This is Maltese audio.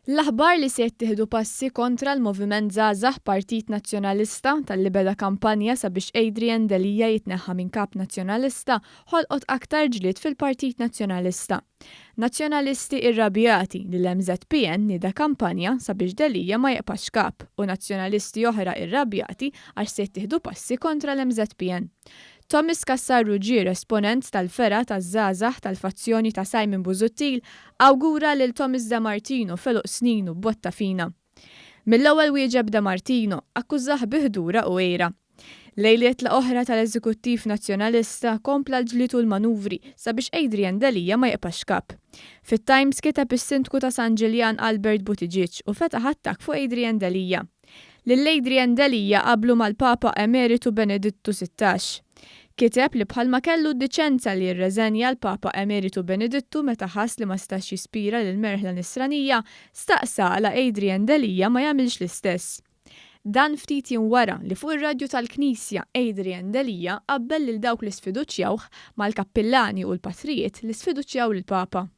L-aħbar li se jittieħdu passi kontra l-Moviment Żgħażagħ Partit Nazzjonalista talli beda kampanja sabiex Adrian Delia jitneħħa minn Kap Nazzjonalista ħolqot aktar ġlied fil-Partit Nazzjonalista. Nazzjonalisti irrabjati li l-MŻPN nieda kampanja sabiex Delia ma jibqax kap u nazzjonalisti oħra irrabjati għax se jittieħdu passi kontra l-MŻPN. Thomas Cassar Ruggier, esponent tal-fergħa taż-żgħażagħ tal-fazzjoni ta' Simon Busuttil, awgura lil Thomas De Martino f'għeluq sninu b'botta fina. Mill-ewwel wieġeb De Martino, akkużah bi ħdura u għira. Lejliet laqgħa oħra tal-Eżekuttiv Nazzjonalista kompla l-ġlied u l-manuvri sabiex Adrian Delia ma jibqax kap. Fit-Times kiteb is-Sindku ta' San Ġiljan Albert Buttigieg u fetaħ attakk fuq Adrian Delia. Lil Adrian Delia qablu mal-Papa Emeritu Benedittu 16. Kiteb li bħalma kellu d-diċenza li jirreżenja l-Papa Emeritu Benedittu meta ħass li ma setax jispira lill-merħla Nisranija, staqsa għala Adrian Delia ma jagħmilx l-istess. Dan ftit jiem wara li fuq ir-radju tal-Knisja Adrian Delia qabbel lil dawk li sfiduċjawh mal-kappillani u l-patrijiet li sfiduċjaw lill-Papa.